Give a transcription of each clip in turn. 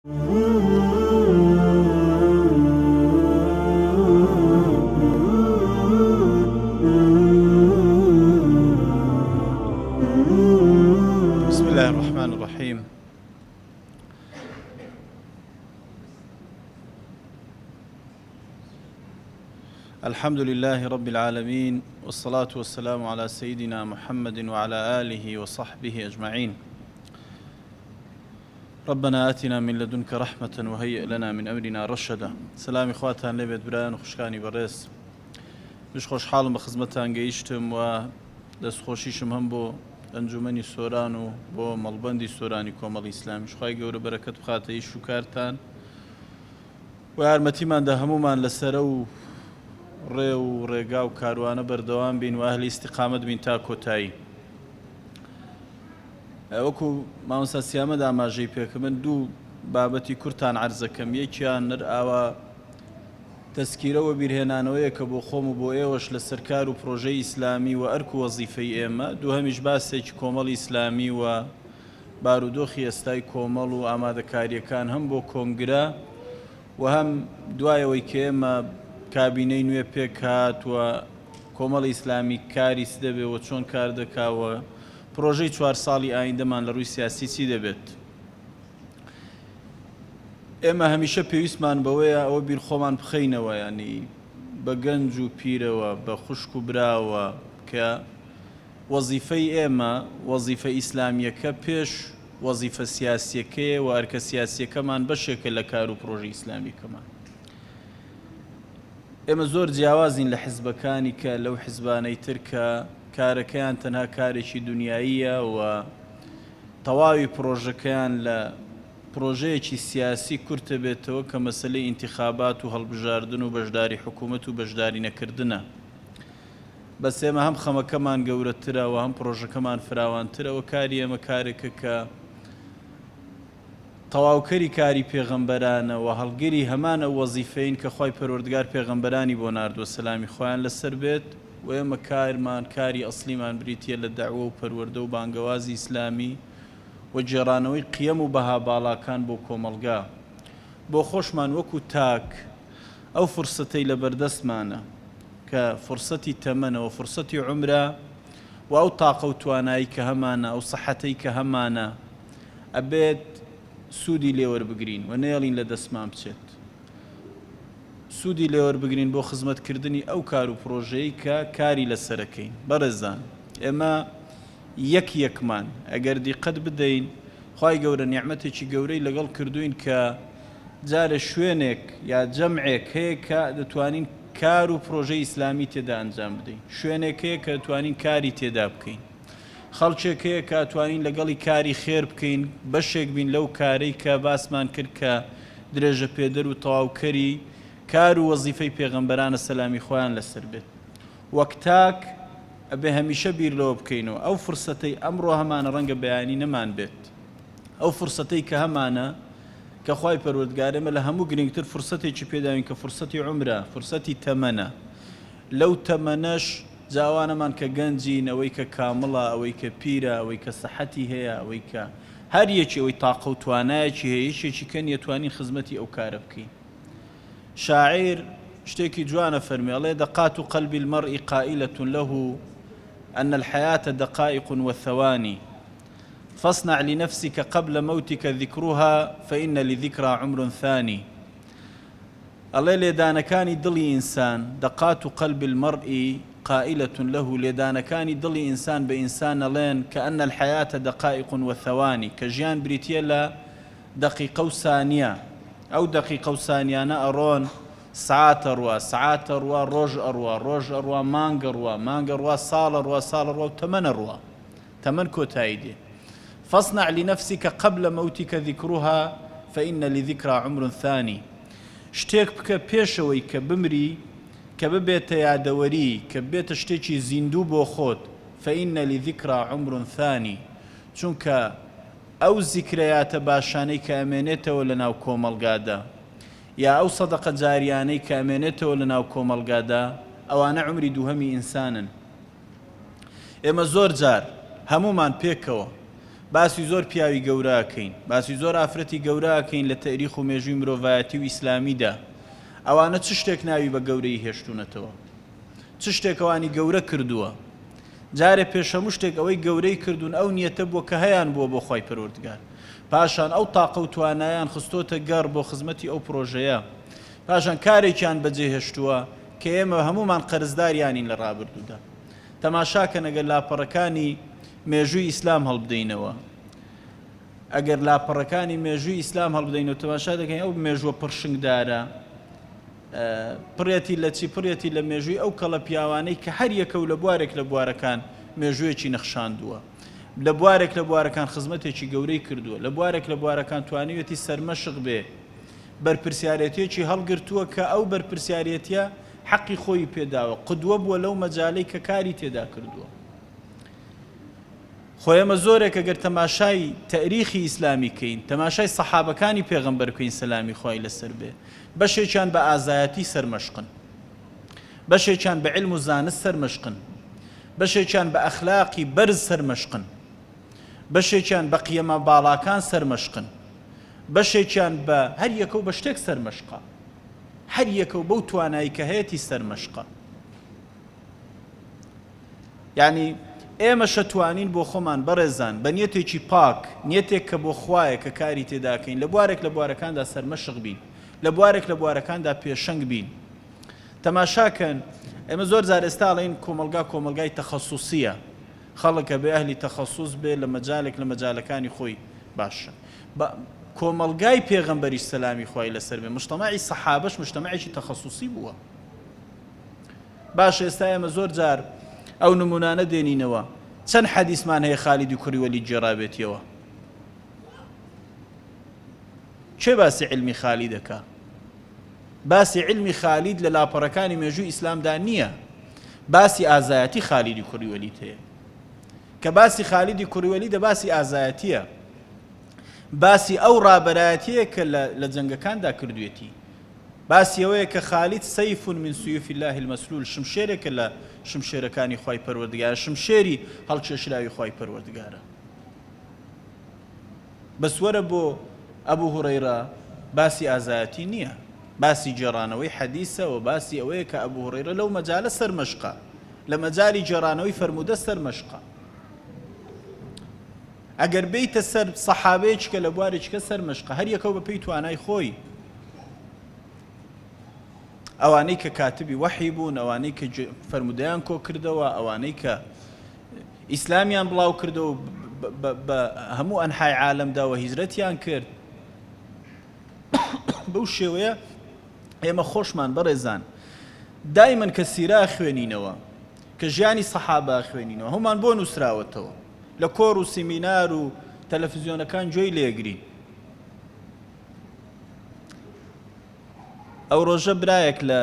بسم الله الرحمن الرحیم الحمد لله رب العالمین والصلاة والسلام على سيدنا محمد وعلى آله وصحبه أجمعين ربنا آتنا من لدنك رحمة وهيئ لنا من أمرنا رشدا سەلامی خواتان لێبێت برایان و خوشکانی بەڕێز منش خۆشحاڵم بە خزمەتتان گەیشتم و دەستخۆشیشم هەم بۆ ئەنجومەنی سۆران و بۆ مەڵبەندی سۆرانی کۆمەڵی ئیسلامیش خوای گەورە بەرەکەت بخاتە ئیش و کارتان و یارمەتیمان دا هەموومان لەسەر ئەو ڕێ و ڕێگا و کاروانە بەردەوام بین و ئەهلی ئیستیقامەت بین تا کۆتایی. وەکو مامۆستا سیامەند ئاماژەی پێکرد من دوو بابەتی کورتان عەرزەکەم یەکیان نەر ئاوا تەزکیرە وەبیرهێنانەوەیەکە بۆ خۆم و بۆ ئێوەش لەسەر کار و پرۆژەی ئیسلامی و ئەرک و وەزیفەی ئێمە دووهەمیش باسێکی کۆمەڵی ئیسلامی و بارودۆخی ئێستای کۆمەڵ و ئامادەکارییەکان هەم بۆ کۆنگرە و هەم دوای ئەوەی کە ئێمە کابینەی نوێ پێکهات و کۆمەڵی ئیسلامی کاری چ دەبێ و چۆن کار دەکا و پرۆژەی چوار ساڵی ئایندەمان لە ڕووی سیاسی چی دەبێت. ئێمە هەمیشە پێویستمان بەوەیە ئەوە بیر خۆمان بخەینەوە یانی بە گەنج و پیرەوە بە خوشک و براوە کە وەزیفەی ئێمە، وەزیفە ئیسلامییەکە پێش وەزیفە سیاسییەکەیە و ئەرکە سیاسییەکەمان بەشێکە لە کار و پرۆژە ئیسلامییەکەمان. ئێمە زۆر جیاوازین لە حزبەکانی کە لەو حزبانەی تر کە کارەکەیان تەنها کارێکی دونیاییە و تەواوی پرۆژەکەیان لە پرۆژەیەکی سیاسی کورتە بێتەوە کە مەسەلەی ئینتیخابات و هەڵبژاردن و بەشداری حکوومەت و بەشداری نەکردنە. بەس ئێمە هەم خەمەکەمان گەورەترە و هەم پڕۆژەکەمان فراوانترە و کاری ئێمە کارێکە کە تەواوکەری کاری پێغەمبەرانە و هەڵگری هەمان ئەو وەزیفەین کە خوای پەروەردگار پێغەمبەرانی بۆ ناردووە سەلامی خوایان لەسەر بێت و ئێمە کارمان کاری ئەسڵیمان بریتیە لە دەعوە و پەروەردە و بانگەوازی ئیسلامی و گێڕانەوەی قیەم و بەها باڵاکان بۆ کۆمەڵگا بۆ خۆشمان وەکو تاک ئەو فرسەتەی لەبەردەستمانە کە فرسەتی تەمەنە و فرسەتی عومرە و ئەو تاقە و توانایی کە هەمانە ئەو سەحەتەی کە هەمانە ئەبێت سوودی لێوەربگرین و نەیەڵین لە دەستمان بچێت سوودی لێوەربگرین بۆ خزمەتکردنی ئەو کار و پرۆژەی کە کاری لەسەرەکەین بەڕێزان ئێمە یەک یەکمان ئەگەر دیقەت بدەین خوای گەورە نیعمەتێکی گەورەی لەگەڵ کردووین کە جارێ شوێنێک یا جەمعێک هەیە کە دەتوانین کار و پرۆژەی ئیسلامی تێدا ئەنجام بدەین، شوێنێک هەیە کە دەتوانین کاری تێدا بکەین، خەڵکێک هەیە کە ئەتوانین لەگەڵی کاری خێر بکەین، بەشێک بین لەو کارەی کە باسمان کرد کە درێژەپێدەر و تەواوکەری کار و وەزیفەی پێغەمبەرانە سەلامی خوایان لەسەر بێت. وەک تاک ئەبێ هەمیشە بیر لەوە بکەینەوە ئەو فرسەتەی ئەمڕۆ هەمانە ڕەنگە بەیانی نەمانبێت. ئەو فرسەتەی کە هەمانە کە خوای پەروەردگار ئێمە لە هەموو گرنگتر فرسەتێکی پێداوین کە فرسەتی عومرە فرسەتی تەمەنە لەو تەمەنەش جا ئەوانەمان کە گەنجین ئەوەی کە کامڵە ئەوەی کە پیرە ئەوەی کە سەحەتی هەیە ئەوەی کە هەر یەکی ئەوەی تاقە و توانایەکی هەیە یەکێکی کە نیە توانین خزمەتی ئەو کارە بکەین شاعیر شتێکی جوانە فەرمی ئەڵێ دقات قلب المرء قائلة له أن الحياة دقائق وثواني فاصنع لنفسک قبل موتک ذکرها فإن لذکری عمر ثانی ئەڵێ لێدانەکانی دڵی ئینسان، دقات قلب المرء قائلە له لێدانەکانی دڵی ئینسان بە ئینسان ئەڵێن کە ان الحیاە دقائق وثوانی کە ژیان بریتیە لە دەقیقە و سانیە ئەو دەقیقە و سانیانە ئەڕۆن سعات ئەڕوا سعات ئەڕوا ڕۆژ ئەڕوا ڕۆژ ئەڕوا مانگ ئەڕوا مانگ ئەڕوا ساڵ ئەڕوا ساڵ ئەڕوا و تەمەن ئەڕوا تەمەن کۆتایی دێ. فاصنع لنفسک قبل موتک ذکرها فإن لذکری عمر ثانی شتێک بکە پێش ئەوەی کە بمری کە ببێتە یادەوەری کە ببێتە شتێکی زیندوو بۆ خۆت فإن لذکری عمر ثانی چونکە ئەو زیکرەیاتە باشانەی کە ئەمێنێتەوە لەناو کۆمەڵگادا یا ئەو سەدەقە جاریانەی کە ئەمێنێتەوە لەناو کۆمەڵگادا ئەوانە عومری دووهەمی ئینسانن. ئێمە زۆر جار هەموومان پێکەوە. باسی زۆر پیاوی گەورە ئەکەین، باسی زۆر ئافرەتی گەورە ئەکەین لە تەئریخ و مێژووی مرۆڤایەتی و ئیسلامیدا، ئەوانە چ شتێک ناوی بە گەورەیی هێشتوونەتەوە؟ چ شتێک ئەوانی گەورە کردووە؟ جارێ پێش هەموو شتێک ئەوەی گەورەی کردوون ئەو نیەتە بووە کە هەیان بووە بۆ خوای پەروەردگار. پاشان ئەو تاقە و توانایان خستۆتە گەڕ بۆ خزمەتی ئەو پرۆژەیە. پاشان کارێکیان بەجێ هێشتووە کە ئێمە هەموومان قەرزداریانین لە ڕابردوودا. تەماشاکەن ئەگەر لاپەڕەکانی مێژووی ئیسلام هەڵبدەینەوە، ئەگەر لاپەڕەکانی مێژووی ئیسلام هەڵبدەینەوە تەماشا دەکەین ئەو مێژووە پڕشنگدارە پڕێتی لە چی؟ پڕێتی لە مێژووی ئەو کەڵە پیاوانەی کە هەر یەکە و لە بوارێک لە بوارەکان مێژوویەکی نەخشاندووە. لە بوارێک لە بوارەکان خزمەتێکی گەورەی کردووە، لە بوارێک لە بوارەکان توانیویەتی سەرمەشق بێ، بەرپرسیارێتییەکی هەڵگرتووە کە ئەو بەرپرسیارێتییە حەقی خۆی پێ داوە، قدوە بووە لەو مەجالەی کە کاری تێدا کردووە. خۆ ئێمە زۆرێک ئەگەر تەماشای تەئریخی ئیسلامی کەین، تەماشای سەحابەکانی پێغەمبەر بکەین سەلامی خوای لەسەر بێ، بەشێکیان بە ئازایەتی سەرمەشقن، بەشێکیان بە عیلم و زانست سەرمەشقن، بەشێکیان بە ئەخلاقی بەرز سەرمەشقن، بەشێکیان بە قیەمە باڵاکان سەرمەشقن، بەشێکیان بە هەر یەکە و بە شتێک سەرمەشقە، هەر یەکە و بەو توانایی کە هەیەتی سەرمەشقە. یانی ئێمە شەتوانین بۆ خۆمان بەڕێزان بە نیەتێکی پاک، نیەتێک کە بۆ خوایە کە کاری تێداکەین لە بوارێک لە بوارەکاندا سەرمەشق بین، لە بوارێک لە بوارەکاندا پێشەنگ بین. تەماشاکەن ئێمە زۆر جار ئێستا ئەڵێین کۆمەڵگا کۆمەڵگای تەخەسوسیە، خەڵک ئەبێ ئەهلی تەخەسوس بێ لە مەجالێک لە مەجالەکانی خۆی باشە. بە کۆمەڵگای پێغەمبەریش سەلامی خوای لەسەر بێ مجتەمەعی سەحابەش مجتەمەعێکی تەخەسوسی بووە. باشە ئێستا ئێمە زۆر جار ئەو نمونانە دێنینەوە چەند حەدیسمان هەیە خالیدی کوڕی وەلید گێڕابێتیەوە؟ کێ باسی عیلمی خالید دەکا؟ باسی عیلمی خالید لە لاپەڕەکانی مێژووی ئیسلامدا نییە باسی ئازایەتی خالیدی کوڕی وەلید هەیە کە باسی خالیدی کوڕی وەلیدە باسی ئازایەتیە باسی ئەو ڕابەرایەتیە کە لە جەنگەکاندا کردوێتی باسی ئەوەیە کە خالید سیف من سیوف اللە المسلول شمشێرێکە لە شمشێرەکانی خوای پەروەردگارە شمشێری هەڵکێشراوی خوای پەروەردگارە بەس وەرە بۆ ئەبو هوڕەیرە باسی ئازایەتی نییە باسی گێڕانەوەی حەدیسە و باسی ئەوەیە کە ئەبو هوڕەیرە لەو مەجالە سەرمەشقە لە مەجالی گێڕانەوەی فەرموودە سەرمەشقە ئەگەر بێیتە سەر سەحابەیەکی کە لە بوارێکی کە سەرمەشقە هەر یەکەو بە پێی توانای خۆی ئەوانەی کە کاتبی وەحی بوون ئەوانەی کە فەرمودەیان کۆ کردەوە ئەوانەی کە ئیسلامیان بڵاو کردەوە بە هەموو ئەنحای عالەمدا و هیجرەتیان کرد بەو شێوەیە ئێمە خۆشمان بەڕێزان دایمەن کە سیرا خوێنینەوە کە ژیانی سەحابە خوێنینەوە هەمومان بۆ نووسراوەتەوە لە کۆڕ و سیمینار و تەلەفزیۆنەکان گوێی لێگرین. ئەو ڕۆژە برایەک لە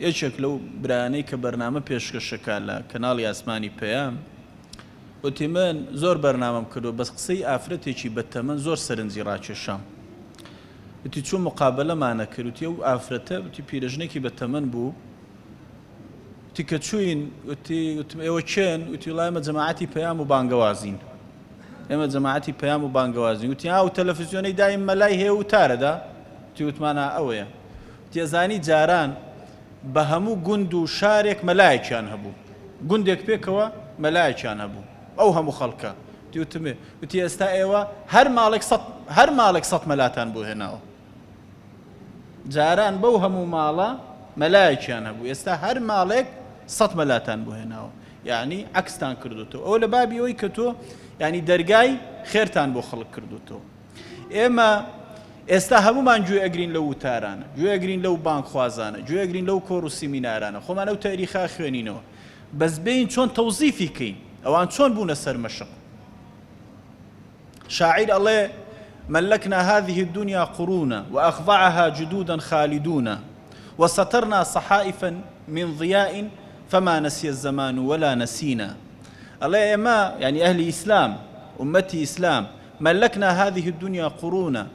یەکێک لەو برایانەی کە بەرنامە پێشکەشەکە لە کەناڵی ئاسمانی پەیام وتی من زۆر بەرنامەم کردووە بەس قسەی ئافرەتێکی بەتەمەن زۆر سەرنجی ڕاکێشام وتی چوو مقابلەمانە کرد وتی ئەو ئافرەتە وتی پیرەژنێکی بەتەمەن بوو وتی کە چووین وتی وتم ئێوە کێن وتی وڵا ئێمە جەماعەتی پەیام و بانگەوازین ئێمە جەماعەتی پەیام و بانگەوازین وتی ئەو تەلەفزیۆنەی دایم مەلای هەیە وتارەدا وتی وتمانە ئەوەیە تێزانی جاران بە هەموو گوند و شارێک مەلایەکیان هەبوو گوندێک پێکەوە مەلایەکیان هەبوو ئەو هەموو خەڵکە وتمێ وتی ئێستا ئێوە هەر ماڵێک هەر ماڵێک سەد مەلاتان بۆ هێناوە جاران بەو هەموو ماڵە مەلایەکیان هەبوو ئێستا هەر ماڵێک سەت مەلاتان بۆ هێناوە یعنی عەکستان کردوتەوە ئەوە لە بابی ئەوەی کە تۆ ینی دەرگای خێرتان بۆ خەڵک کردوتەوە ئێمە ئێستا هەمومان گوێ ئەگرین لەو وتارانە گوێ ئەگرین لەو بانگخوازانە گوێ ئەگرین لەو کۆڕ و سیمینارانە خۆمان ئەو تاریخا خوێنینەوە بەس بین چۆن تەوزیفی کەین ئەوان چۆن بوونە سەرمەشق شاعیر ئەڵێ، ملکنا هذه الدنیا قرونا واخضعها جدودا خالدون وسطرنا صحائف من ضیاء فما نسي الزمان ولا نسینا ئەڵێ ئێمە یانی ئەهلی ئیسلام ئومەتی ئیسلام ملکنا هذه الدنیا قرونا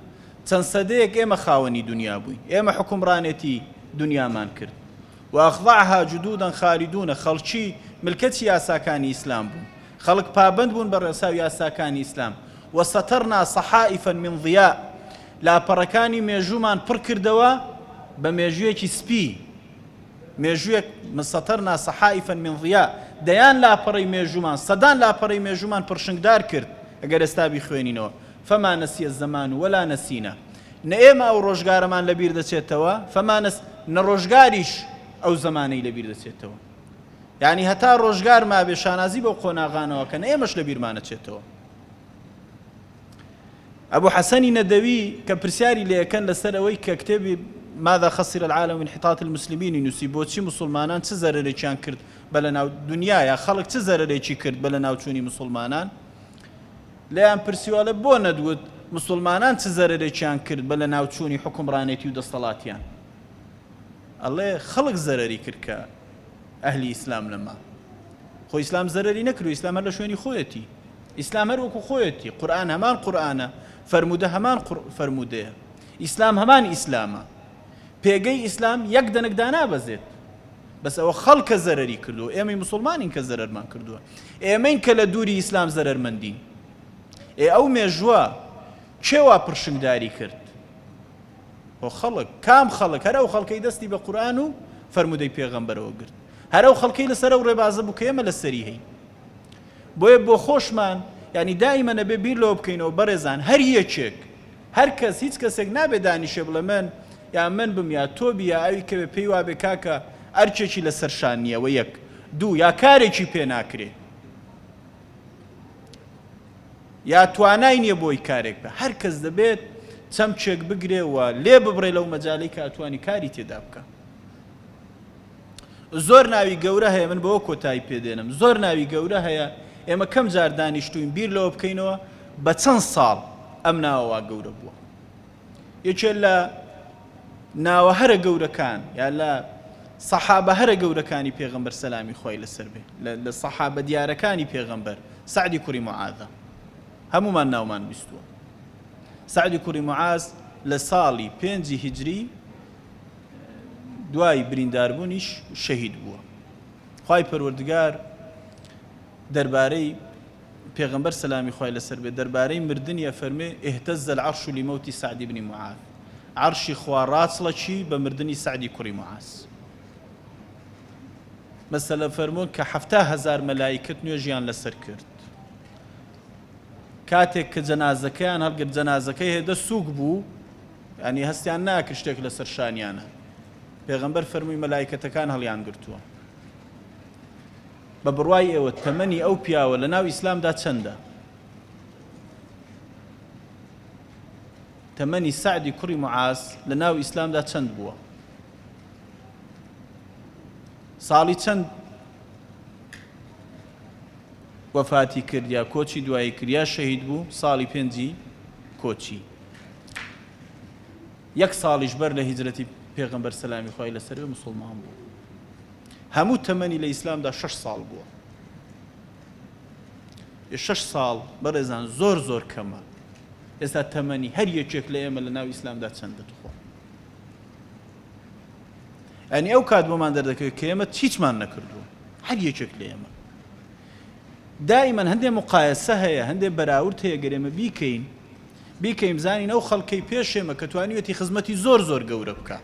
چەند سەدەیەک ئێمە خاوەنی دنیا بووین ئێمە حوکمڕانێتی دنیامان کرد واخضعها جدودا خالدون خەڵکی ملکەچی یاساکانی ئیسلام بوون خەڵک پابەند بوون بە ڕێسا و یاساکانی ئیسلام. وسطرنا صحائفا من ضیاء، لاپەڕەکانی مێژوومان پڕ کردەوە بە مێژوویەکی سپی، مێژوویەک، سطرنا صحائفا من ضیاء، دەیان لاپەڕەی مێژوومان، سەدان لاپەڕەی مێژوومان پڕشنگدار کرد، ئەگەر ئێستا بیخوێنینەوە، فما نسي الزمان ولا نسینا، نە ئێمە ئەو ڕۆژگارەمان لەبیر دەچێتەوە، فما نس، نە ڕۆژگاریش ئەو زەمانەی لەبیر دەچێتەوە. یانی هەتا ڕۆژگار مابێ شانازی بەو قۆناغانەوە کەن ئێمەش لەبیرمان ئەچێتەوە. ئەبو حەسەنی نەدەوی کە پرسیاری لێ ئەکەن لەسەر ئەوەی کە کتێبی ماذا خسر العالم من انحطاط المسلمین نووسی بۆچی موسڵمانان چ زەرەرێکیان کرد بە لەناو دنیا یا خەڵک چ زەرەرێکی کرد بە لەناوچوونی موسڵمانان لێیان پرسیوە ئەڵێ بۆ نەدوت موسڵمانان چ زەرەرێکیان کرد بە لەناوچوونی حوکمڕانێتی و دەستەڵاتیان ئەڵێ خەڵک زەرەری کرد کە ئەهلی ئیسلام نەما. خۆ ئیسلام زەرەری نەکردوە، ئیسلام هەر لە شوێنی خۆیەتی. ئیسلام هەر وەکو خۆیەتی، قورئان هەمان قورئانە، فەرموودە هەمان فەرموودەیە. ئیسلام هەمان ئیسلامە. پێگەی ئیسلام یەک دەنک دانابەزێت. بەس ئەوە خەڵکە زەرەری کردووە، ئێمەی موسڵمانین کە زەرەرمان کردووە. ئێمەین کە لە دووری ئیسلام زەرەرمەندین. ئێ ئەو مێژووە کێ وا پرشنگداری کرد؟ خۆ خەڵک، کام خەڵک؟ هەر ئەو خەڵکەی دەستی بە قورئان و فەرموودەی پێغەمبەرەوە گرت. هەر ئەو خەڵکەی لەسەر ئەو ڕێبازە بوو کە ئێمە لەسەری هەین. بۆیە بۆ خۆشمان یانی دائیمەن ئەبێ بیر لەوە بکەینەوە بەڕێزان هەر یەکێک، هەر کەس، هیچ کەسێک نابێ دانیشێ بڵێ من یا من بم یا تۆ بی یا ئەوی کەوێ پێی وابێ کاکە ئەرکێکی لەسەر شان نییە وە یەک. دوو، یا کارێکی پێ ناکرێ. یا توانای نیە بۆی کارێک بکات، هەر کەس دەبێت چەمکێک بگرێ و لێ ببڕێ لەو مەجالەی کە ئەتوانی کاری تێدا بکا. زۆر ناوی گەورە هەیە، من بەوە کۆتایی پێ دێنم، زۆر ناوی گەورە هەیە ئێمە کەم جار دانیشتووین بیر لەوە بکەینەوە بە چەند ساڵ ئەم ناوە وا گەورە بووە. یەکێ لە ناوە هەرە گەورەکان یا لە سەحابە هەرە گەورەکانی پێغەمبەر سەلامی خوای لەسەر بێ لە سەحابە دیارەکانی پێغەمبەر سەعدی کوڕی معاذە هەمومان ناومان بیستووە سەعدی کوڕی معاذ لە ساڵی پێنجی هیجری دوای برینداربوونیش شەهید بووە خوای پەروەردگار دەربارەی پێغەمبەر سەلامی خوای لەسەر بێت دەربارەی مردنی ئەفەرموێ، اهتز العرش لموت سعد بن معاذ، عەرشی خوا ڕاچڵەکی بە مردنی سەعدی کوڕی معاذ. مەسەلە فەرموون کە 70,000 مەلائیکەت نوێژیان لەسەر کرد. کاتێک کە جەنازەکەیان هەڵگرت جەنازەکەی هێدە سووک بوو، یانی هەستیان ناکرد شتێک لەسەر شانیانە. پێغەمبەر فەرمووی مەلائیکەتەکان هەڵیان گرتووە. بە بڕوای ئێوە تەمەنی ئەو پیاوە لە ناو ئیسلامدا چەندە؟ تەمەنی سەعدی کوڕی معاز لە ناو ئیسلامدا چەند بووە؟ ساڵی چەند وەفاتی کرد یا کۆچی دوایی کرد یا شەهید بوو؟ ساڵی پێنجی کۆچی یەک ساڵیش بەر لە هیجرەتی پێغەمبەر سەلامی خوای لەسەر بێ موسڵمان بوو. هەموو تەمەنی لە ئیسلامدا شەش ساڵ بووە. ئێ شەش ساڵ بەڕێزان زۆر زۆر کەمە. ئێستا تەمەنی هەر یەکێک لە ئێمە لە ناو ئیسلامدا چەندە تخوا؟ ئەنی ئەو کات بۆمان دەردەکەوێت کە ئێمە هیچمان نەکردووە هەر یەکێک لە ئێمە دائیمەن هەندێ مقایەسە هەیە هەندێ بەراورد هەیە گەر ئێمە بیکەین بیکەین بزانین ئەو خەڵکەی پێش ئێمە کە توانیویەتی خزمەتی زۆر زۆر گەورە بکا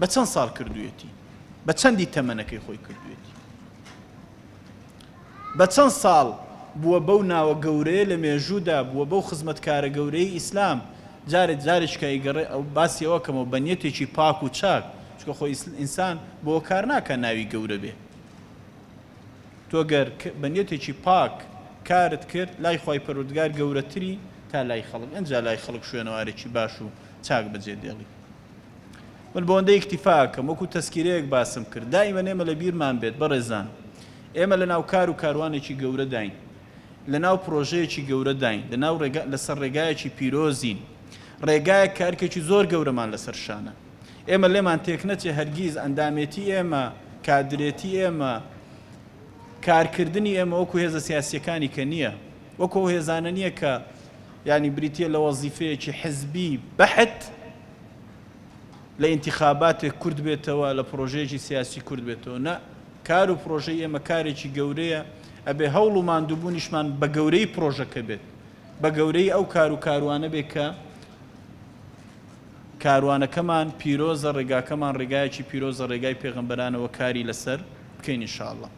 بە چەند ساڵ کردوویەتی بە چەندی تەمەنەکەی خۆی کردوویەتی بە چەند ساڵ بووە بەو ناوە گەورەیە لە مێژوودا بووە بەو خزمەتکارە گەورەی ئیسلام جارێ جارێکە ئەیگەڕێ ئەو باسی ئەوە کەمەوە بە نیەتێکی پاک و چاک چونکە خۆ ئینسان بۆ کار ناکا ناوی گەورە بێ تۆ گەر بە نیەتێکی پاک کارت کرد لای خوای پەروەردگار گەورەتری تا لای خەڵک ئەنجا لای خەڵک شوێنەوارێکی باش و چاک بەجێ دێڵی. من بەوەندە ئیکتیفا ئەکەم وەکو تەزکیرەیەک باسم کرد دائیمەن ئێمە لە بیرمان بێت بەڕێزان ئێمە لە ناو کار و کاروانێکی گەورەداین لە ناو پرۆژەیەکی گەورەداین لە ناو ڕێگا لەسەر ڕێگایەکی پیرۆزین ڕێگایەک کە ئەرکێکی زۆر گەورەمان لەسەر شانە ئێمە لێمان تێکنەچێ هەرگیز ئەندامێتی ئێمە، کادرێتی ئێمە، کارکردنی ئێمە وەکو هێزە سیاسییەکانی کە نییە، وەکو ئەو هێزانە نییە کە یانی بریتییە لە وەزیفەیەکی حزبی بەحت لە ئینتیخاباتێک کورت بێتەوە، لە پرۆژەیەکی سیاسی کورت بێتەوە. نا، کار و پرۆژەی ئێمە کارێکی گەورەیە، ئەبێ هەوڵ و ماندووبوونیشمان بە گەورەیی پرۆژەکە بێت. بە گەورەی ئەو کار و کاروانە بێ کە کاروانەکەمان پیرۆزە ڕێگاکەمان ڕێگایەکی پیرۆزە ڕێگای پێغەمبەرانەوە کاری لەسەر بکەین ان شاء اللە.